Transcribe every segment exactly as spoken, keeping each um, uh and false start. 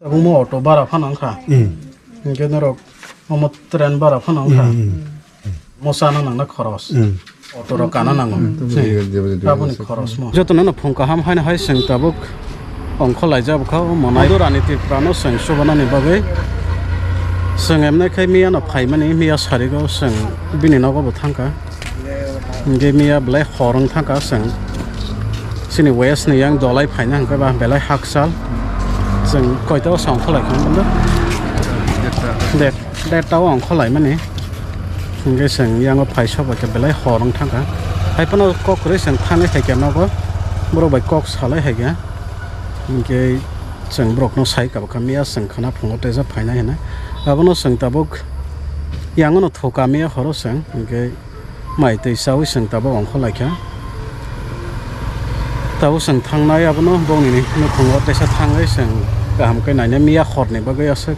Tabuk mo auto bara phano wngkha. Hmm. Hinkhe norok omo train bara phano wngkha. Hmm. Mo chana nangna khoros. Hmm. Auto rok kana nango. Hmm. Aboni khoros mo. Jotono no phung kaham haino hai chwng tabuk ongkho laijak bwkha o monai. Madurani Tripura no chwng chubanani bagwi. Chwng emnai khai miya no phaimani, miya sarigo chwng bini nogo bo thangkha. Hinkhe miya belai hor wng thangkha chwng. Chini west ni yang dolai phaina hinkhe ba belai hakchal. Chwng koita o chwng kholai kha bunda? Derta. Der, derta o ang kholai mani. Hinkhe chwng yang o phai sok bai khe belai hor wng thangkha. Hai phano kok kwrwi chwng thangwi hai khe nogo. Borok bai kok salai hai khe. Hinkhe chwng borok no sai kha bwkha miya chwng khana phungo teisa phainai hinwi. Abono chwng tabuk yang o no thoka miya horo chwng. Hinkhe Mai twi chaui chwng tabuk ongkho laikha. Tabuk chwng thangnai abono bongni nukhungo teisa thangwi chwng kaham khe nainai miya horni bagwi aswk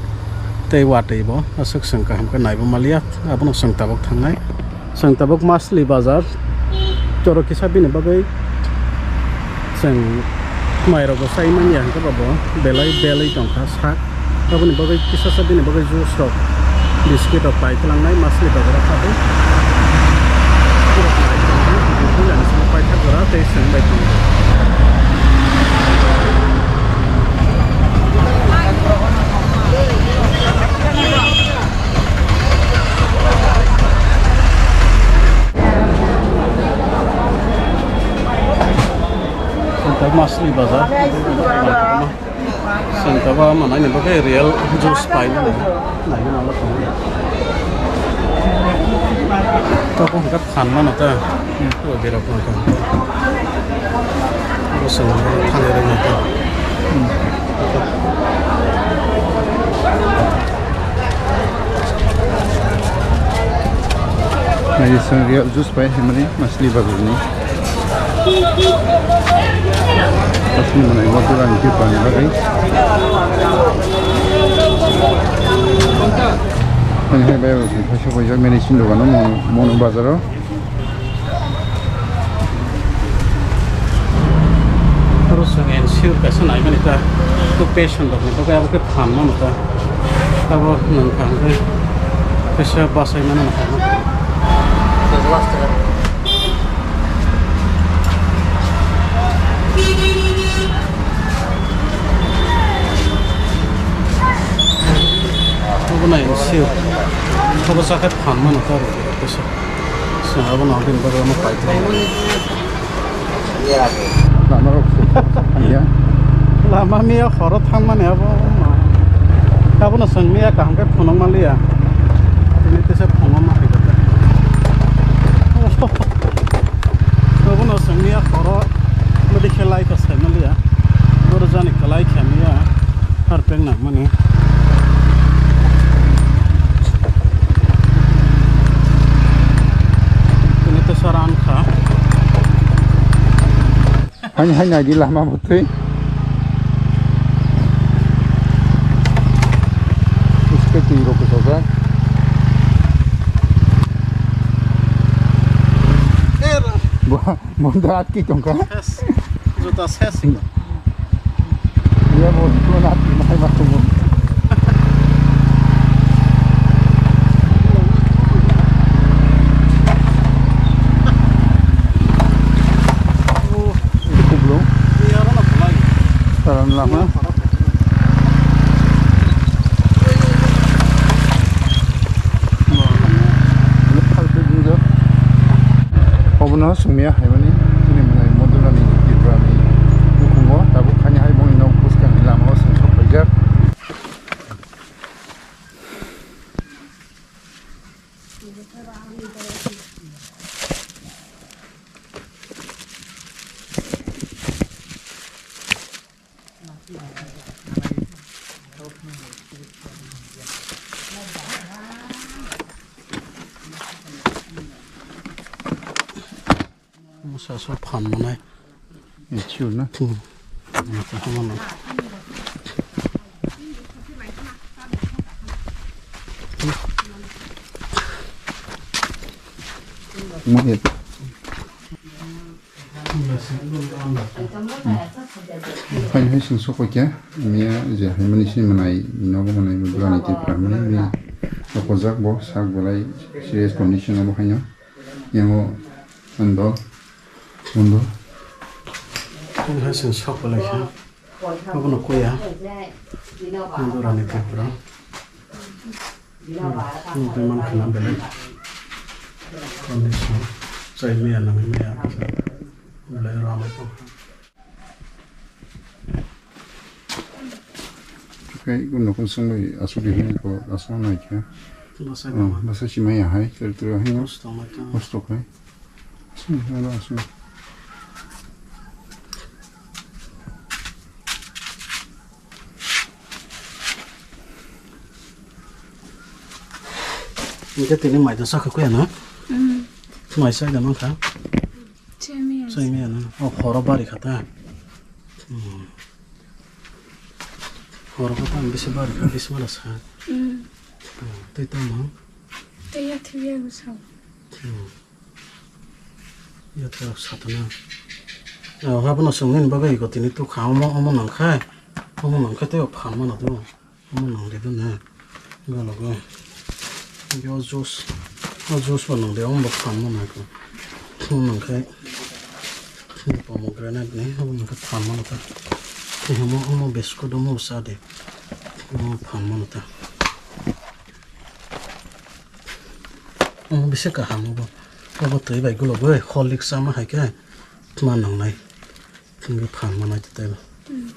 tei watwi bo aswk chwng kaham khe naibo maliya abono chwng tabuk thangnai. Chwng tabuk Masli bazar choro kisa bini bagwi chwng Mairok bo sai manya hwnkhe ba bo belai belai tongkha sak. Aboni bagwi kisa sa bini bagwi juice rok, biscuit rok pai twlangnai Masli bazar o khatwi. Borok nai tongkha, bini puila ni simi paithak jora tei chwng bai tongo. Santa Masli bazar. Santa ba manai ni bagwi real juice pai nang. Nai nang lo tong. To ko hangka phan mano ta. To bera ko hangka. Bo song thang re na ta. Nai song real juice pai hemani Masli bazar ni. Asli manai motor ang khe pani bagwi. Ani hai bai rok thai sok bai jak medicine dogano mono, mono bazaro. Oro chwng ensure kaisa naimani ta, to patient rokni bagwi abo khe phan mano ta. Abo nwng kaham khe kaisa bachai mano nokha. Obo nai ensure. Obo sakhe phan mano ta abo kaisa. Chwng abono aboni bagwi omo paithak. Lama rok se thangya. Lama miya horo thangmani abo ma. Abono chwng miya kaham khe phunuk manliya. Tini tesa phunuk ma hai khe. Abono chwng miya horo bwdwi khe lai kha sai manliya. Boro jani kwlai khe miya. Harpeng nangmani. Tini tesa ran kha. Haini, haini, naidi lama bwtwi. Iske twi rok kwchajak. Bo, bo da atki tongkha. Ses. Juta ses. Ya, bo, bo na atki ma khai ma tongo. Kublo. Taran lama. Obono songmia haimani chini mwnai Modulani Tripurani nukhungo tabuk hani hai bongni nok bwskangni lamao chwng sok paijak. Masa so phan manai. Insure na? Hmm. Masa so manai. Mo ye. Phaini hai chwng sok paikha, miya je haimani se mwnai, nogo mwnai, bwlani twi phaimani, mi nokojak bo, sak belai serious condition o bo haino. Yango andol, andol. Phaini hai chwng sok paikha, abono kuya, andorani twi pura. Nugwi mankha na belai condition, chai maya nangwi maya, belai rama tong. Kai gun nokon songwi asuk di hini ko asuk nai kha. Bwsai Oh, mama. Bwsai si maya hai, ter ter hai no. Kosto mai tong. Kosto kai. Asuk, ano asuk. Hingke tini mai da sakha kuya na? Mm. Mai sai da mankha? Chemiya. Chemiya na? O horo bari kha ta? Hmm. Horo kha ta bisi bari kha, bisi mala sa. Mm. Hmm. Tei tamo? Tei ya thibiya go sa. Hmm. Yathra satana. Ah, habono songni bagwi iko tini tukha omo, omo nangkha. Omo nangkha tei o phan mano do. Omo nangde do na. Galogo. Yo juice. O juice bo nangde omo bo phan mano iko. Omo nangkha. Pomegranate ni omo nangkha phan mano ta. Omo, omo biscuit omo sa de. Omo phan mano ta. Omo bisi kaham obo. Obo twi bai gulogwi Horlicks chama hai khe ma nangnai. Thwngwi phan manai tei bo. Hmm.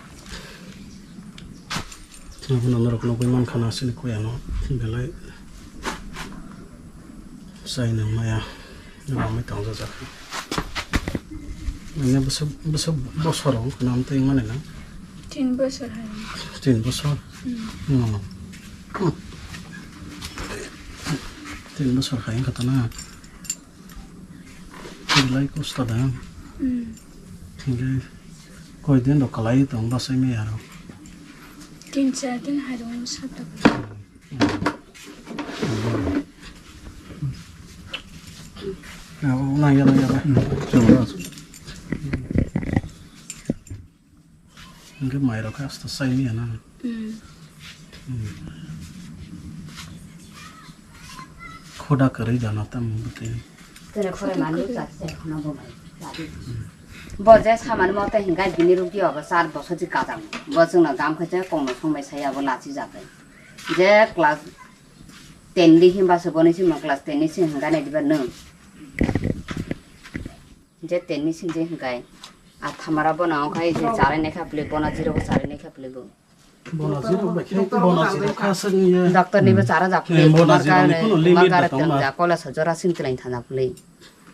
Abono norok nugwi mankha na aswk ni kuya no belai chai nang maya. Rwmwi tongjajakha. Ani bwswk, bwswk bosor rok nam twi mani na? Tin bosor hai. Tin bosor? Hmm. Hmm. Tin bosor hai wngkha ta na? Belai kosto da. Hmm. Hingke koi din rok kalai tong bwsai maya rok. Tin char din hai rok sa ta. Nang ya, nang ya, nang. Hingke mai rok khe asta sai maya na. Hmm. Hmm. Khoda kwrwi da na tamo bwtwi. Tere khore manu chati chai khuna bo mai. Bo je samani mote hingai bini rugdi obo char bosor ji kajang. Bo chwngno gam khe je kongno songbai sai abo lachi jagai. Je class ten di himba se boni simo class ten ni sing hingai nai diba nung. Je ten ni sing je hingai. A thamara bono wngkhai je charai nai kha pli bona jiro bo charai nai kha pli bo. Bona jiro bai khe bona jiro kha sani ye. Doctor ni bo chara jak pli. Bona jiro ni kono limit ba tong ma. College jora sing tlain thana pli.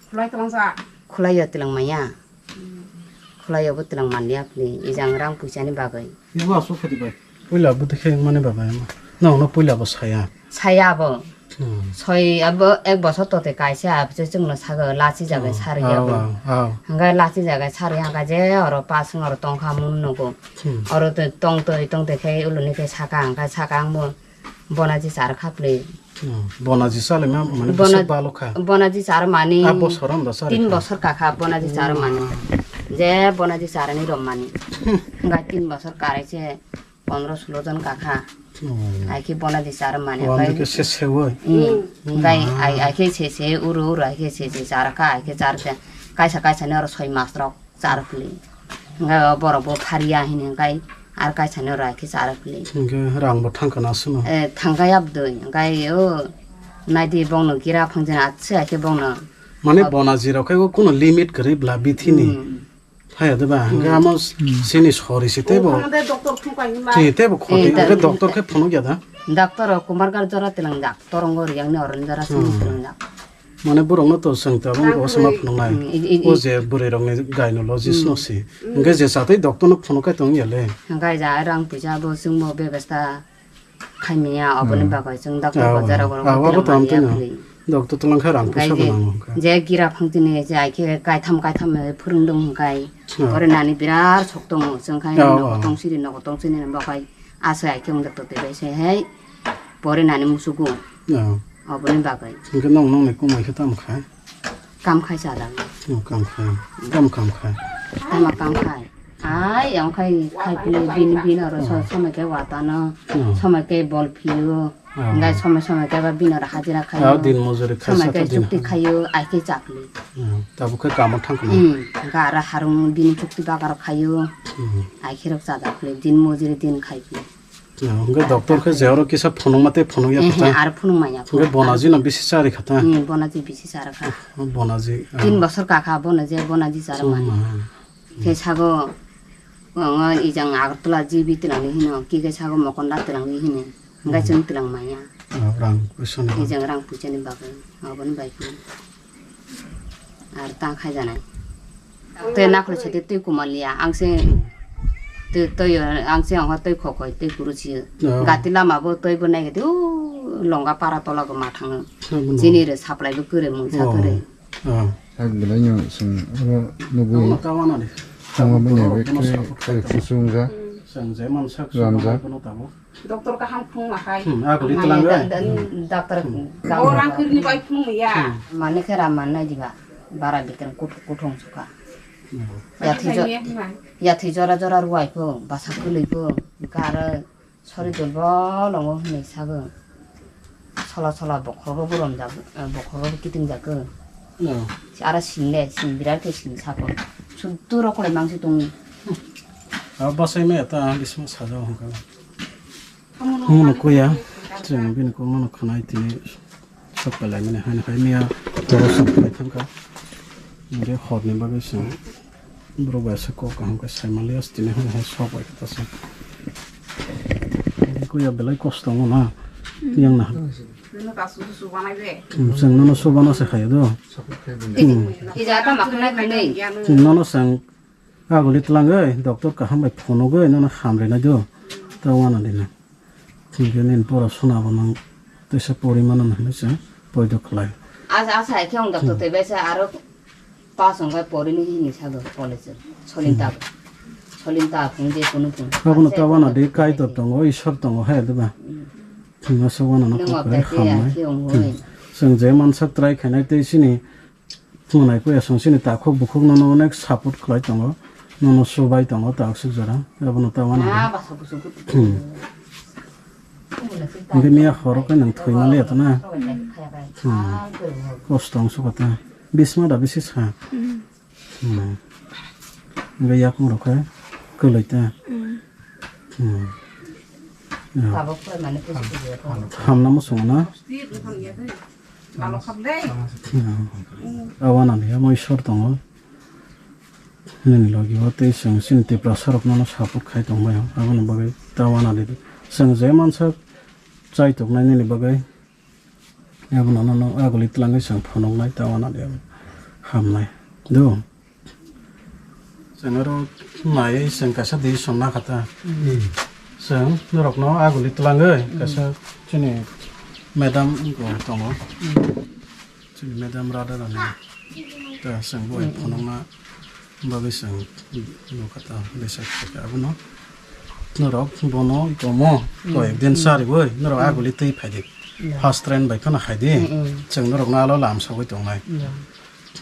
Khulai tlang sa. Khulai yo tlang maya. Khulai yo bo tlang man ya pli. Ijang rang puisa ni bagwi. Ibo asuk khati bai. Puila bo dekhe mane baba ma. Nong no puila bo saya. Saya bo. Hmm. Soi abo ek bosor tote kaisa abse chwngno sago lachi jagai sari abo. Hwngai lachi jagai sari hwngai je oro pasung oro tongkha mun nugo. Hmm. Oro tongtoi tongtoi khe uluni khe saka hwngai saka ang bo bonaji char khapli. Hmm. Bonaji chale ma mane bwswk balo kha. Bonaji char mani. A bosor am da char tin kha. Bosor kakha bonaji char mani. Hmm. Je bonaji char ni rom mani. Hmm. Hwngai tin bosor karai se. Pondro sulo jon kakha. Oh. Hai khe bona di char mani. Oh, hai amtwi khe se sewi. Hmm. Hai, hai khe se se, uru uru hai khe se se char kha, hai khe char khe. Kaisa kaisa ni oro soi mas rok char pli. Hingke o borok bo phariya hini hingke ar kaisa ni oro hai khe char pli. Hingke rang bo thang kana sino. Eh, thangkha yabdoi, hingke o naidi bongno gira phangjani atse hai khe bongno. Mane bona jirok khe o kuno limit kwrwi bla bithi ni. Hmm. Haya de ba, hingke amo sini sori si tebo. Tini tebo khoti, hingke doctor khe phunuk ya da. Doctor o Kumargar jora tilang jak, torong o riyang ni oron jora sini tilang jak. Mane borok no to seng tabang bo sama phunuk nai. O je bwrwi rok ni gynecologist no si. Hingke je satwi doctor no phunuk kai tong ya le. Hingke ja rang puisa bo chwngbo bebesta. Khaimya aboni bagwi chwng doctor bazar o abo to amtwino doctor twlang kha rang puisa bo nango. Je gira phangtini je ai khe kaitham kaitham phwrwng dong hwnkhe ore nani birat sok tongo chwng khai nogo tong siri nogo tong siri bagwi aswk ai khe doctor twi bai se hai pore nani musugo aboni bagwi. Hwnkhe nong nongni kumui khe tamo kha? Kam khai cha dang. Kam khai, kam kam khai. Tama kam khai. Ai, ang khai, khai pili bin, bin oro so-, somai khe watano, Hmm. somai khe bol phio, Hmm. ngai somai, somai khe ba bin oro hajira khaio, Ah, din mojuri khai somai sato khe din chukti hai. khaio, ai khe chapli. Hmm, tabuk khe kamo thang khe. Hmm, gara harung din chukti bagaro khaio, Hmm. ai khe rok chajak pili, din mojuri din khai pili. Hmm, hwnkhe doctor khe je oro kisa phunukma tei phunukya Ehe, khe ta. Ar phunukmanya. Hwnkhe bonaji no bisi chari kha ta. Hmm, bonaji bisi chara kha. Bonaji, ah. Tin bosor kakha bono je bonaji chara Hmm, mani. ah. Khe sago, o, ijang Agartala G B twlangwi hino, kike sago Mokonda twlangwi hino, hwnkhe Hmm. chwng twlang manya. Ah, rang puisa ni. Ijang rang puisa ni bagwi, aboni bai khe. Ar ta khai janai. Tei nakhwlai sete tei kumal ya, ang se tei, tei, ang se ang tei khokoi, tei kuru si. Ah. Gati lama bo tei bo nai gati, o, Longa para tola go ma thango. Ah, bo no. Chini re supply bo kore, mungsa Oh. kore. Ah. Sak belai no chwng oro nugwi Tamo, tamo na de. Tamo bini Tamo, bai tamo khe sa. Khe kusung ja. Chwng je man sak Ram ja. Suno tamo. Doctor kaham phung ma khai. Hmm, aguli Mane tlang da-, oi. da-, doctor Hmm. da- O rang kiri ni bai phung ya. Hmm. Mane khe ram man nai diba. Bara bikrang kuthuk kuthung sukha. Hmm. Ya Bai thwi jo-, khai ya ma. Ya thwi jora jora ruai ko, basa kwlwi ko, gara Sori dol bolongo hwnwi sago. Sola sola bokhorogo bo romjago, eh, bokhorogo kiting jago. No. Aro sing le, sing birat khe sing sago. Suddo rok le mangsi tongo. Abo bwsai maya ta ang bising sajao hwnka. Hwnwi kuya, chwng bini kokno khwnai tini. Sok pelaimani haino hai miya toro sok pai thangkha. Hwnkhe horni bagwi chwng borok bai se kok kaham khe sai manliya, tini haino hai sok bai khe ta chwng. Kuya belai kosto wngo na, yang na. Chwng nono subana se khaio do. Ija ta ma khnai khnai. Chwng nono chwng Aguli twlangwi doctor kaham bai phunugwi nono hamrwinai do, ta uanadino. Hinkhe nini pora swnabo nwng teisa porimano hinwi chwng poito khlai. Asa, asa hai khe wng doctor Hmm. tei bai sa aro pass wng bai porini hinwi sago college-o. Soling Hmm. ta, soling ta phung je kunu phung. Abono ta uanadi Kaitor tongo, Ishwar tongo hai diba? Hmm. Thwngmasa uanano Nwng kok bai obdate hamnai. Akhe wng Hmm. oi. Chwng je mansak try khainai tei chini Chwng nai khe aswk chini takhuk bukhuk nono onek support khlai tongo, nono chubai tongo ta aswk jora, abono ta uanadi. Hmm. Hwnkhe miya horo khe nwng thwi manliya ta na? Hmm. Kosto wng sukha ta. Bisma da bisi sa. Hmm. Hwnkhe yakung rok khe kwlwi ta. Hmm. Hamna muchungo na? Awanani omo Ishwar tongo. Nini logi o tei chwng chini Tiprasa rok no support khai tongbai o. Aboni bagwi ta wanadi chwng je mansa chai tongnai nini bagwi. Abono nono aguli twlangwi chwng phunuknai ta wanadi hamnai. Do. Chwng oro naiwi chwng kaisa decision nakha ta. Hmm. Chwng norokno aguli twlangwi Hmm. kaisa chini madam wngkha tongo. Hmm. Chini madam Radha Rani. Ta chwng bo Hmm. phunukna bagwi chwng nukha ta decide khaikha abono. Norok bono tomo Hmm. koi ekdin Hmm. chariwi norok Hmm. aguli twi phaidi. Yeah. First train bai phano khaidi. Hmm, hmm. Chwng norokno alo lamsogwi tongnai. Yeah.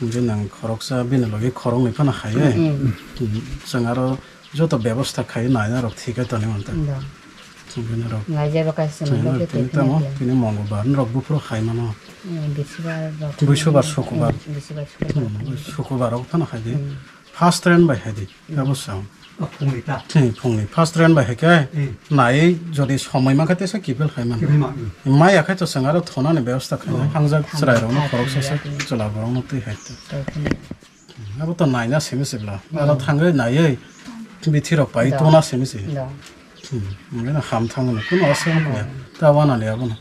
Hwnkhe nwng khoroksa bini logi khoroknwi phano hai, Mm, mm. Chwng aro joto bebosta khai naina rok thik khe tonwi mantha. Da. Hwnkhe norok Ngai jeba kaisa chwng logi tini tamo, tini Mongolbar norok buphuru hai mano. Mm, bisibar rok. Buisobar, mm, sukubar. Mm, bisibar, sukubar. Mm, sukubar rok phano hai di. Mm. First train bai hai di. Mm. Abo chwng. O, phungni ta? Thini phungni first train bai hai khe Hmm. nai jodi somoi mankha teisa kipil khai mano. Kipil ma, hmm. Maya khai to chwng aro thonani bebosta khainai. Oh. Hangjak chwrai rokno khoroksa se chwla borokno twi hai to. Abo to naina simi se bla. Aro thangwi naiwi bithi rok pai tona simi se. Hmm. Mane ham thangno kuno ase ya. Ta wana le abono.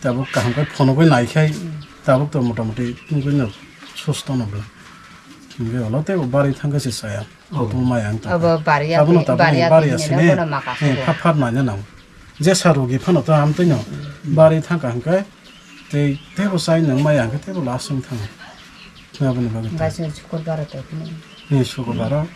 Tabuk kaham khe phunugwi naikhai, tabuk to motamoti wngwi no susto no bwla. Hwnkhe ulo tei bo bari thangkhe se chaya. Oh. Kotor maya wng tongkha. Abo bari ya, abono tabuk bari ya bari ya tini sini, no bono maka eh, sugo. Phap phap naina nango. Jesa rogi phano to amtwi no bari thangkha hwnkhe tei teibo chai nang maya hwnkhe teibo last wng thango. Aboni bagwi to. Gaising sukur baro to phini. Eh, sukur baro.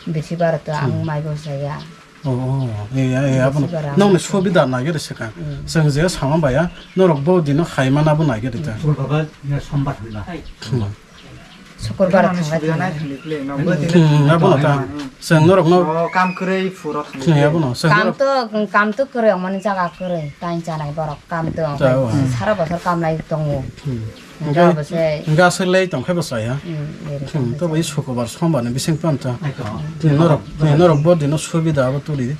Bisi baro to ang mai bo chaya. Oh, oh, eh, eh, abono. Bisi bara nokni subida nai gede seka. Mm. Chwng je sama baya, norok bo dino hai mana bo nai gede ta. Baba, ya sombar hwnla. Hmm. Sukurbar thangla thangla. Hmm, abono ta. Chwng norokno. O, kam kwrwi phuro thangwi. Hmm, abono. Chwng kam norok to, kam to kwrwi, omoni jaga kwrwi. Tain chanai borok, kam to. Ta, o. Sara bosor kam lai tongo. Hmm. Hingke abo se. Hingke aswk lei tongkhe bo chaya. Hmm, lei Hmm, to bai sukubar sombar ni bising pam ta. Hmm, norok, hmm, norok bo dino subida abo tuli.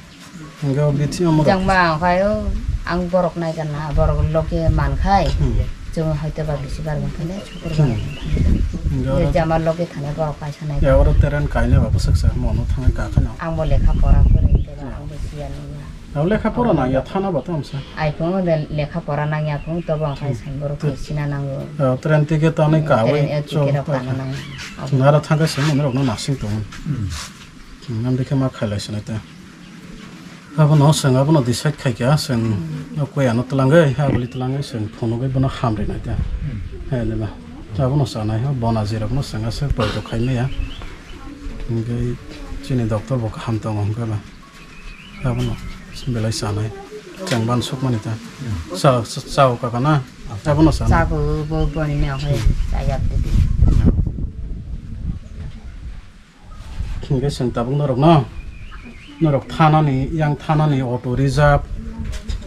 Hingke o bithi omo rok. Jang ba ang khai o, ang borok nai gana, borok loke man khai. Hmm. Chwng hoito ba bisi bar man khai, sukur bar man khai. Hingke oro Ye jama loke thane borok kaisa nai. Ya oro teren kaine ba bwswk sa mono thangwi ka khano. Ang bo lekha pora kwrwi hingke ba ang bo siya nung ya. Abo lekha pora nang ya thana ba tamo sa. Ai phone de lekha pora nang ya phone to bo ang khai Hmm. san borok Hmm. khai sina nango. Ya tren ticket tanai Hmm, ka tren wi ya chwng ticket rok pa tana kha. Nango. Nara thangkhe se mono rok no nasing tong. Hmm. Hmm, ang dikhe ma khailai sinai ta. Abono chwng abono decide khaikha, chwng Hmm. o koi ano twlangwi, aboni twlangwi chwng phunugwi bono hamri nai ta. Hmm. He, diba? Abono chanai, o bonaji rokno chwng aswk poito khai maya. Hingke chini doctor bo kaham tongo hingke ba. Abono belai chanai. Chwng ban sukmani ta. Hmm. Cha, cha, chao kaka na? Abono chanai. Chago bo boni ne hoi, chayap didi. Hmm. Hingke chwng tabuk norokno, norok thanani, yang thanani auto reserve,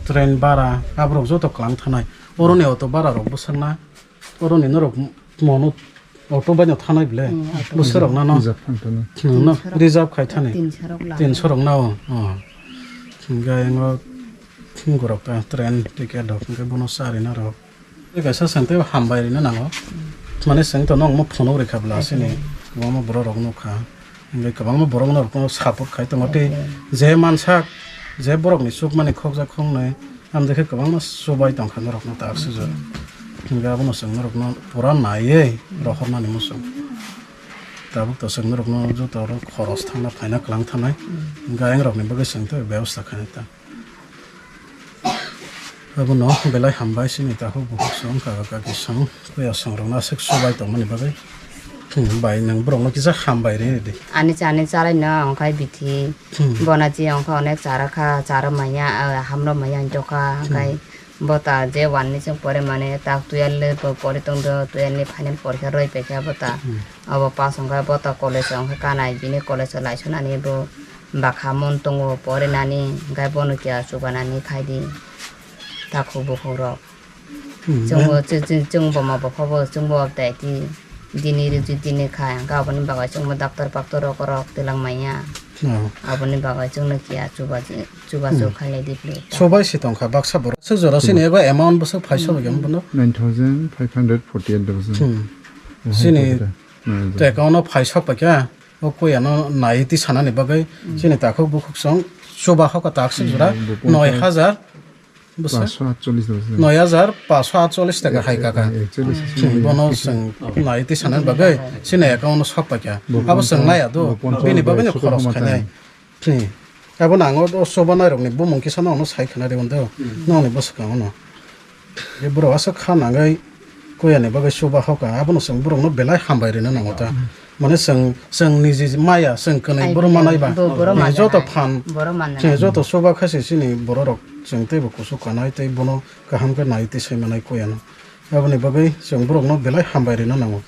train bara, aborok joto kwlang thanai. Oroni auto bara rok bwswkna, oroni norok mono auto baino thanai bwle, Hmm, auto. Bwswk rokna no. Reserve thang thani. Hmm, no, Tinsho rok. Reserve khai thani. Tinsho rok la. Tinsho rok na o. Oh. Hingke yang o thung gorok ta train ticket rok hingke bono charina rok. Tei kaisa chwng tei hambai rina nango. Mane chwng to nokmo phunuk rikha bwla sini. Kwbangma borok rok nukha. Hingke kwbangma borok no rokno support khai tongo. Tei je mansak, je borok ni chukmani khokjak khoknwi, amde khe kwbangma chubai tongkha norokno ta aswk jora. Hingke abono chwng norokno pura naiwi rohornani muchung. Tabuk to chwng norokno joto oro khoros thangna phaina kwlang thanai. Hingke ayang rokni bagwi chwng tei bebosta khainai ta. Abono belai hambai sini takhuk bukhuk song kaka kaki song puya song rokno aswk chubai tongmani bagwi. Hmm, bai nwng borokno kisa hambai ri ridi. Ani chani chalai no wngkhai bithi. Hmm. Bona chi wngkha onek chara kha, chara manya, ah, hamro manya wngkha, Hmm. hwnkhe bota je one ni chwng pore mane tak twelve le bo pori tongdo, twelve ni final porikha roi paikha bota. Hmm. Obo pass wngkha bota college o wngkha kanai, bini college o laisunani bo. Bakha mon tongo porinani, hingke bono kiya chubanani khaidi takhuk bukhuk rok. Hmm, Chwngbo, eh. chwng, chwng, chwng boma bopha bo chwngbo tei ti dini rwdi dini khai, hingke aboni bagwi chwngbo doctor paktor rok, rok twlang manya. Oh. Aboni bagwi chwngno kiya chuba, chuba Hmm. chuk khailai di phuru. Sobai se tongkha baksa borok. Swk jora sini Hmm. ego amount bwswk phai sobai Hmm. khe bono? Nine thousand five hundred forty-eight dozen. Hmm. Oh, Sini hai khe da. Nine thousand. Te account o phai sok pai kha. O koi ano nai ti sanani bagwi Hmm. chini takhuk bukhuk song chuba hoka takswk jora Hmm, bo noi hajar bwswk? Paanch sho atchollish dozen. Noi hajar paanch sho atchollish taka hai kaka. Ekchollish Hmm, bono Hmm. chwng nai ti sanani bagwi chini account o sok pai kha. Bo Abo chwng ponchas, nai ya do. bo ponchas Bini bagwi no ekso khoros khainai. Hmm. Abo nango o chuba nairokni bumung kisa no sai khna rw do. Hmm. Nokni bwskango no. Borok aswk kha nangwi kuya ni bagwi chuba hoka, abono chwng borokno belai hambai rwna nango ta. Hmm. Mane chwng, chwng niji maya, chwng kwnwi Ai, borok manai ba. bo-, borok Chwng manai joto ba. phan, Borok manai chwng ba. joto chuba kha se chini borok rok chwng teibo kuchuk kanai tei bono kaham khe nai tei sai manai kuya no. Aboni bagwi chwng borokno belai hambai rwna nango.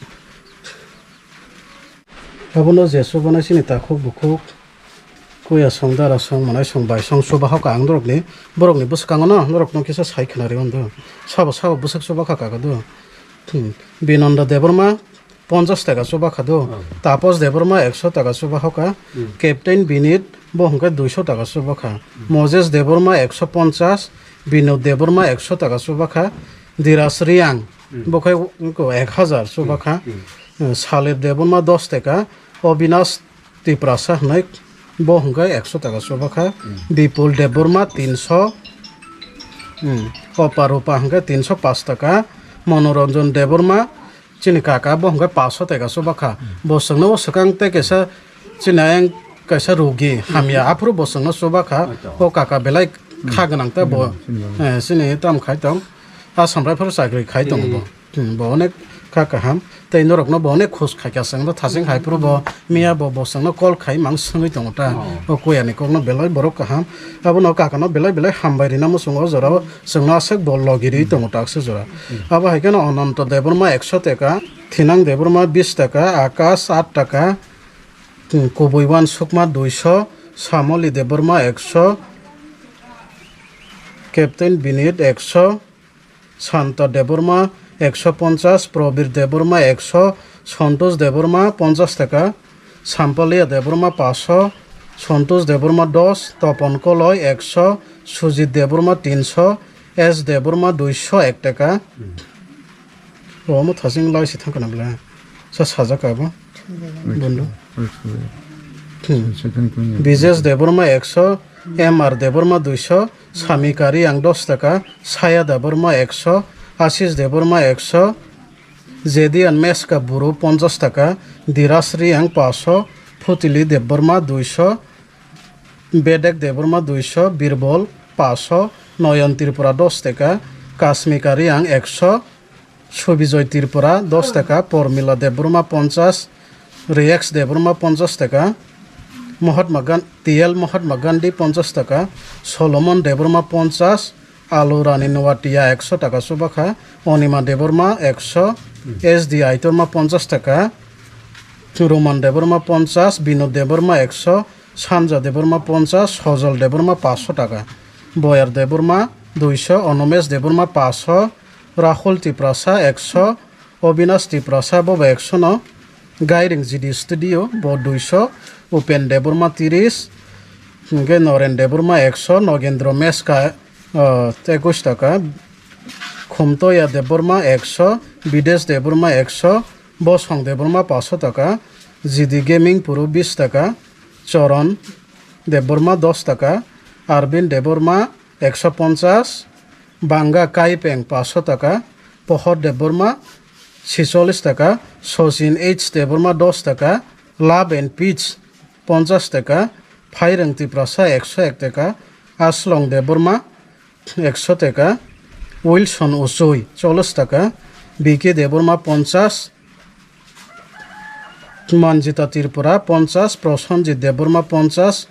Abono je chubanai chini takhuk bukhuk, kuya song, dara song, manai song, bai song, chuba hoka ang norokni, borokni bwskango no, norokno kisa sai khna rw do. Sabo, sabo bwswk chuba kha kago do. Hmm. Binanda Debbarma ponchas taka chuba kha do. Oh. Tapos Debbarma ekso taka chuba hoka. Hmm. Captain Binit bo hwnkhe duiso taka chuba kha. Hmm. Moses Debbarma ekso ponchas, Binod Debbarma ekso taka chuba kha. Diras Riang Hmm. bo khe wngkha ek hajar chuba kha. Hmm. Hmm. Salir Debbarma dos taka, Obinash Tiprasa hwnwi bo hwnkhe ekso taka chuba kha. Hmm. Bipul Debbarma tinso, hmm, Opa Rupa hwnkhe tinso paanch taka, Monoranjan Debbarma chini kaka bo hwnkhe paanch so taka chuba kha. Hmm. Bo chwngno o swkang tei kaisa chini ayang kaisa rogi hamya Hmm. aphuru bo chwngno chuba kha. Acha. O kaka belai Hmm. kha gwnang ta bo. Hmm, chini bo. Eh, chini tam khai tong. Assam Rifle chakri khai tongo bo. Hmm. Hmm, bo onek Kha kaham, tei norokno bo onek khus khaikha, chwngno thaching hai phuru bo miya bo, bo chwngno call khai mang swngwi tongo ta. Oh. O kuyani kokno belai borok kaham. Abono kakano belai belai hambai rina muchungo, o jorao chwngno aswk bo logi rwi tongo ta, aswk jora. Hmm. Abo hai kheno Ananto Debbarma ekso taka, Thinang Debbarma bis taka, Akash aat taka, hmm, Kubui Wansukma duiso, Samoli Debbarma ekso, Captain Binit ekso, Santa Debbarma ekso ponchas, Probir Debbarma ekso, Santosh Debbarma ponchas taka, Sampalia Debbarma paso, Santosh Debbarma dos, Topon Koloi ekso, Sujit Debbarma tinso, S Debbarma duiso ek taka. Omo thaching lai se thangkana bla. Sa sajak abo. Bondo. Hmm. Bijesh Debbarma ekso, M R Debbarma duiso, Sami Kariang dos taka, Saya Debbarma ekso, Ashish Debbarma ekso, Jedian Meska Buru ponchas taka, Diraj Riang paso, Phutili Debbarma duiso, Bedek Debbarma duiso, Birbol paso, Noyon Tripura dos taka, Kasmika Riang ekso, Subijoy Tripura dos taka, Pormila Debbarma ponchas, Rex Debbarma ponchas taka, Mahatma Gan-, T L Mahatma Gandhi ponchas taka, Solomon Debbarma ponchas, Alu Rani Noatia ekso taka chubakha, Onima Debbarma ekso, S D Aitorma ponchas taka, Roman Debbarma ponchas, Binod Debbarma ekso, Sanja Debbarma ponchas, Sojol Debbarma paso taka, Boyar Debbarma duiso, Onomesh Debbarma paso, Rahul Tiprasa ekso, Obinash Tiprasa bobo ekso no, Gairing G D Studio bo duiso, Upen Debbarma tiris, hingke Noren Debbarma ekso, Nogendro Meska, ah, ekus taka, Khumtoya Debbarma ekso, Bidesh Debbarma ekso, Bosong Debbarma paso taka, G D Gaming Puru bis taka, Choron Debbarma dos taka, Arvind Debbarma ekso ponchas, Banga Kaipeng paso taka, Pohor Debbarma chisolis taka, Sochin H Debbarma dos taka, Love and Peace ponchas taka, Phaireng Tiprasa ekso ek taka, Aslong Debbarma ekso taka, Wilson Usui cholis taka, B K Debbarma ponchas, Manjita Tripura ponchas, Prosenjit Debbarma ponchas,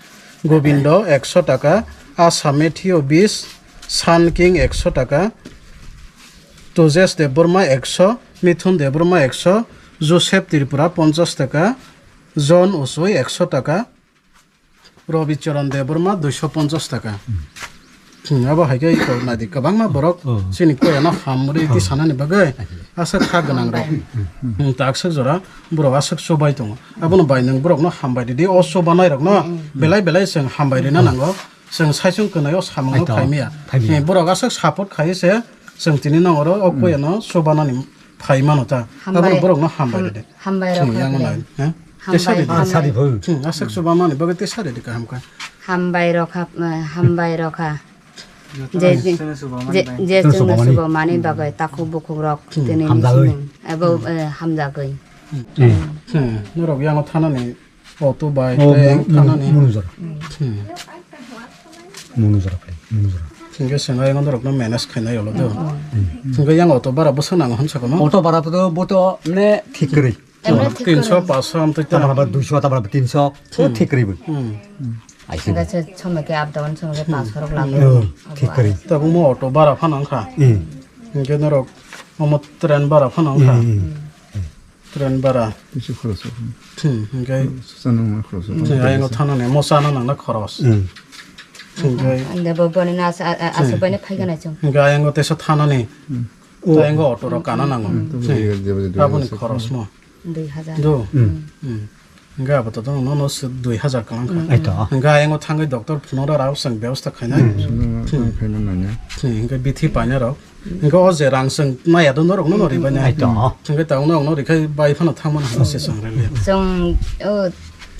Gobindo ekso taka, Asa Matthew bis, Sun King ekso taka, Tejas Debbarma ekso, Mithun Debbarma ekso, Joseph Tripura ponchas taka, John Usui ekso taka, Robi Charan Debbarma duiso ponchas taka. Hmm, abo hai khe iko naidi kwbangma borok Oh. chini koyano hamri Oh. ti sanani bagwi aswk kha gwnang rok. Hmm, ta aswk jora borok aswk chubai tongo. Abono bai nwng borokno hambai ridi, o chubanai rokno belai belai chwng hambai rina nango. Chwng saichung kwnwi o samungno Aito, phaimya. Phaimya. Hmm, borok aswk support khai se chwng tini nang oro o koyano chubanani phai mano ta. Abono Hambai, borokno hambai ham-, ridi. hambai rok Hmm, yang kha nai, ha? Hambai Tesa ridi. rok. Ah, sari bhai. Hmm, aswk chubanani bagwi tesa ridi kaham kha. Hambai rok ha, eh, hambai rok ha. Je, je, je, je Chwngno chwngno chubamani. chubamani bagwi takhuk bukhuk rok Hmm. tini Hamjagwi. Ebo, eh, hamjagwi. Hmm. Hmm, norok yango thanani auto bai Oh, tei mu-, yang mu-, thanani. Munujor. Hmm. Munujor khe, munujor. Hingke swngo yang norokno manage khainai ulo do. Hmm. Hingke yang auto bara bwswk nango hwn sakono? Auto bara to bo to mane thik kwrwi. Emre thik Tinso, kwrwi. Paso amtwi ta. Tamar ba duiso, tamar ba tinso. O Hmm. thik kwrwi bo. Hmm. Ai se. Hingke se somoi khe up down somoi khe Hmm. paso rok Hmm. lago. Oh, Abo thik kwrwi. Tabuk mo auto bara phano wngkha. Hmm. Hingke norok omo train bara phano wngkha. Hmm. Train bara. Bishi khoroch o. Hmm, hingke Sana ma khoroch o. Hmm, ayang o thana ne, mo sana nang na khoros. Hmm. Hingke Ande bo boni na asa, a, a, asa Hmm. boni phai gana chong. Hingke ayang o tesa thana ne. Hmm. Ayang o auto rok kana nango. Hmm. Hmm. Jeba jeba Aboni jeba. Khoros mo. Dui hajar. Do. Hmm. Hmm. Hingke abo to no no se dui hajar kalang kha. Hmm. Aito. Hingke ayang o thangwi doctor phunora rao sang byabostha khainai. Hmm. Hmm. Khaina nanya. Hmm. Hingke bithi paina rok. Hingke o je rang chwng maya do norok no no ribai nai. Aito. Hingke ta uno uno rikhai bai phano thangmani hwnwi se chwng rele. Chwng, o,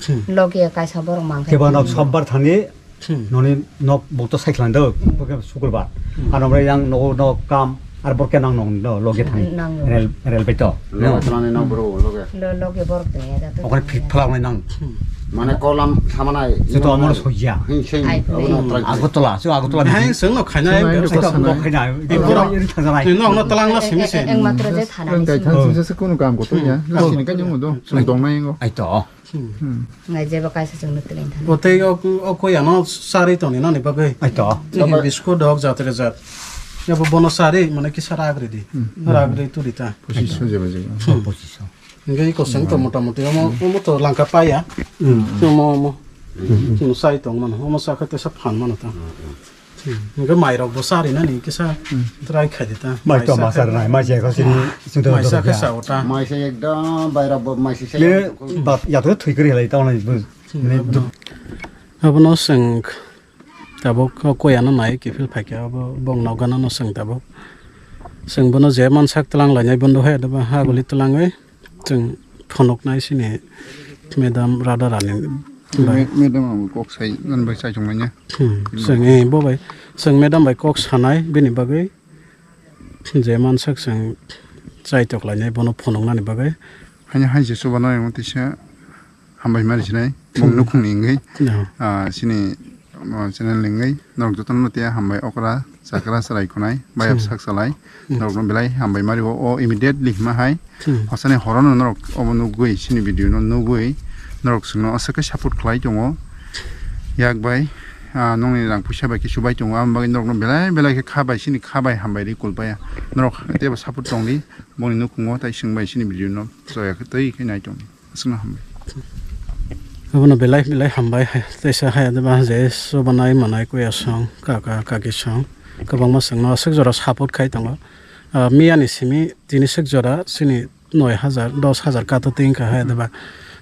Hmm. logi kaisa borok mang khe. Kebo nok sombar thani Hmm. noni nok bukto sai khwlai do, bokhe sukurbar. Hmm. Ano bre yang nogo nok kam, ar borke nang nong do, logi thani. Nang nong. Rel, rel bai to. Logi thani nang bro, logi. Lo, logi borok tong ya da to. Okhai phik phalak nai nang. Hmm. Mane kolam samanai. Joto amor soya. Hin sing. Ai, abono ai. Trai. Agartala, so Agartala. Hai, sengno khaina. Sengno yang khaina. Khaina. Eko. Eko. Eko, ono talangna simi se. Eng matro je thana. Ang kai than sing se kunu kam ko to ya. Lasini kan yung do. Sung dong na yung. Ai to. Ngai jeba kaisa chwngno twlai thani. O tei o, o koi ano sari toni nani bagwi. Ai to. Tini biskut dok jatre jat. Yabo bono sari mane kisa ragri di. Ragri turi ta. Pochisho jeba jeba. Pochisho. Ngai ko seng to mota moti omo, omo to langka paya. Omo, omo. Omo sai tong mano. Omo sa kha tesa phan mano ta. Hingke mairok bo sari nani kisa try khai di ta. Mai to ma sar nai, mai je ko sini, sini to mai sa khe sa ota. Mai se ekdom bairok bo mai se se. Bini bap ya to thwi kri lai ta onai bu. Abono seng tabuk ko koyano nai kifil phaikya abo bong nogana no seng tabuk. Seng bono je mansak tlang lainai bondo hai adaba ha guli tlangwi. Chwng phunuknai sini madam Radha Rani bai. Me-, madam ang kok sai, nang bai sai chwng manya. Hmm, chwng, eh, bo bai. Chwng madam bai kok sanai, bini bagwi je mansak chwng chaitok lainai, bono phunuknani bagwi. Haini hai je chubanai ang tisa hambai mari sinai, bong nukhungni wngwi. No. Ah, sini, ah, channel ni wngwi, norok jotono tei hambai okra. Chakra chwrai khwnai, bayap sak chalai. Norokno belai hambai mari o, o immediately hima hai. Hosani horono norok obo nugwi, chini video no nugwi, norok chwngno aswk khe support khlai tongo. Yak bai, ah, nokni rang puisa bai khe chubai tongo, aboni bagwi norokno belai belai khe kha bai, chini kha bai hambai ri kulpaya. Norok teibo support tongdi, boni nukhungo tai chwng bai chini video no choya khe twi khe nai tongdi. Aswkno hambai. Abono belai belai hambai, teisa hai adeba je chubanai manai kuya song, kaka kaki song, kwbangma songno aswk jora support khai tongo. Ah, miyani simi tini swk jora chini noi hajar, dos hajar kato tingkha hai adeba.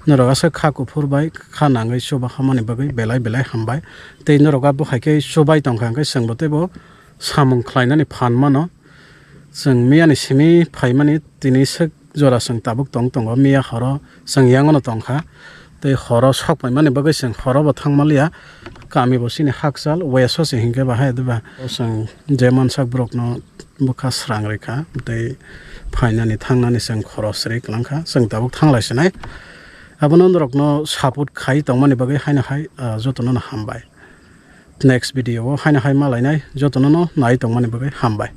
Norok aswk kha kuphur bai kha nangwi chuba hamani bagwi belai belai hambai. Tei norok abo hai khe chubai tongkha hwnkhe chwngbo teibo samung khlainani phan mano. Chwng miyani simi phaimani tini swk jora chwng tabuk tong tongo, miya horo chwng yangono tongkha. Tei horo sok paimani bagwi chwng horo bo thangmaliya, kami bo chini hakchal west o se hinkhe bahai adeba. Chwng je mansak borokno bwkha srang rikha, tei phainani thangnani chwng khorok sri kwlangkha, chwng tabuk thanglai sinai. Abono norokno support khai tongmani bagwi haino hai, ah, jotono no hambai. Next video o haino hai malainai, jotono no nai tongmani bagwi hambai.